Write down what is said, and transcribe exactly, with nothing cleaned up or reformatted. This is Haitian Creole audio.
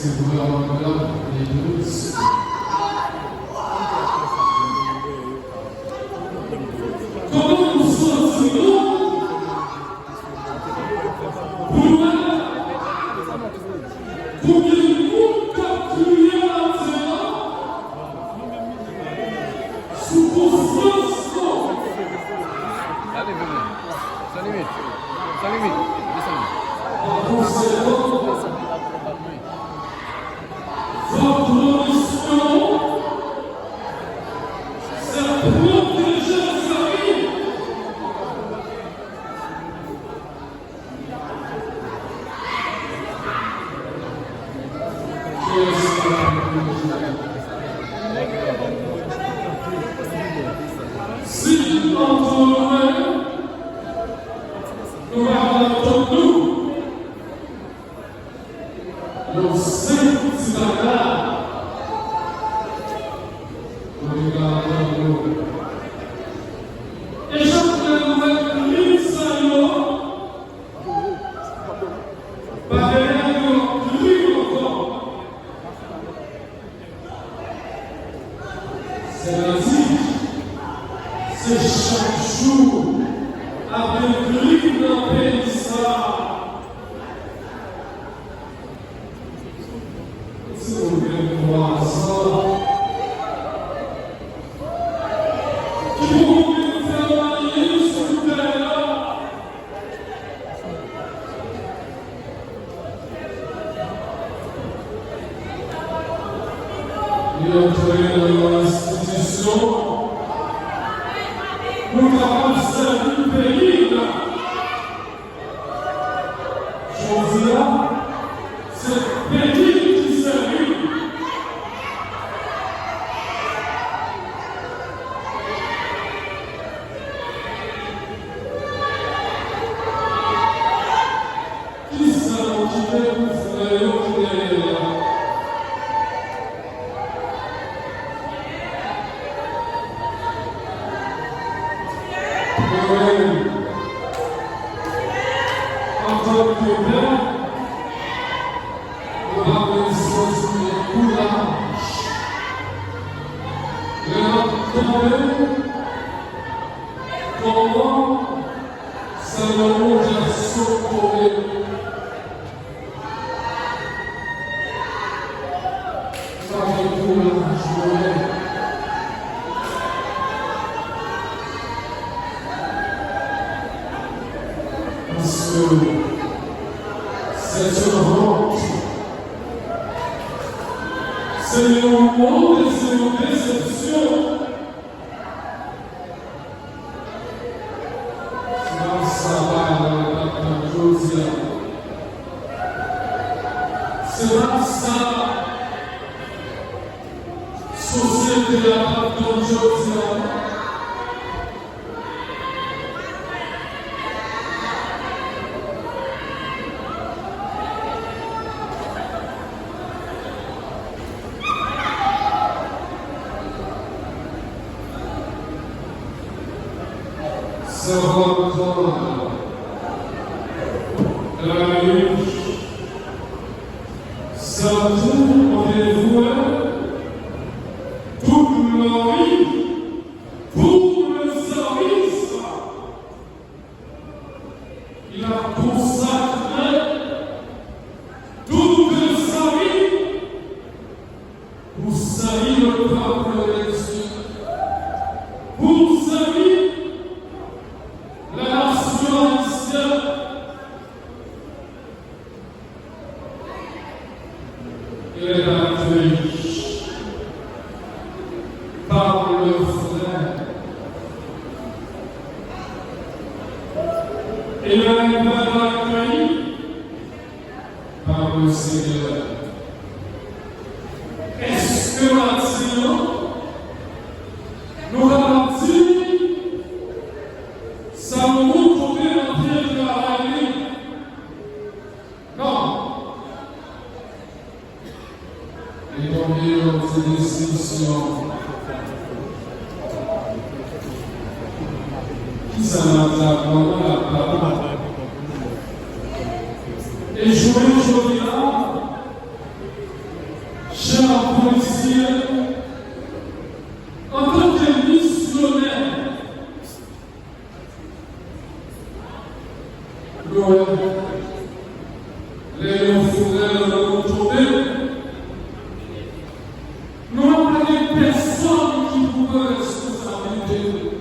Se vrèman grap, Legliz. Kòman nou santi nou? Pou nou wè konbyen moun k ap kriye maten an sou konsyans nou. Gade, vini. San limit. San limit. Desann. Pa konsènan Fòk nou misyon se pwoteje zanmi. Si nou antann nou, nou pa antann nou. Yon senp ti bagay. Mwen te ka antann nou. E jan nou wè krim sa yo, pa genyen yon krim ankò. Sètadi, se chak jou ap gen krim nan peyi sa a. Si nou gen twa san ki poko menm fè anyen sou tè a, li antre nan yon enstitisyon pou kapab sèvi peyi l. Jodi a, se peyi ki sèvi. Kisa nou kite pou frè yo ki dèyè la? Mwen menm, antanke pè, mwen pa bezwen soufri kouraj lè m ap tande kòman Seyè Bondye ap sokore. Sa fè kouraj mwen. Paske c'est une honte. Se yon wont e se yon desepsyon. Se pa sa bagay la t ap tann jodi a. Se pa sa sosyete a t ap tann jodi a. Sèvant Darius Santi ont dévoué toute leur vie pour le service. Il a consacré toute sa vie pour servir le peuple de Dieu, pour servir la nation haïtienne. Il est accueilli par le frère. Il est vraiment accueilli par le Seigneur. Èske maten an, nou kapab di, Salomo tonbe nan pye travay li? Non. Li tonbe nan ti desepsyon. Kisa n ap di ak manman l ap papa? E jounen jodi a, Ayisyen, antanke misyonè, nou wè, lè yon frè nou tonbe, nou wè pa gen pèsonn ki pou pran responsablite nou.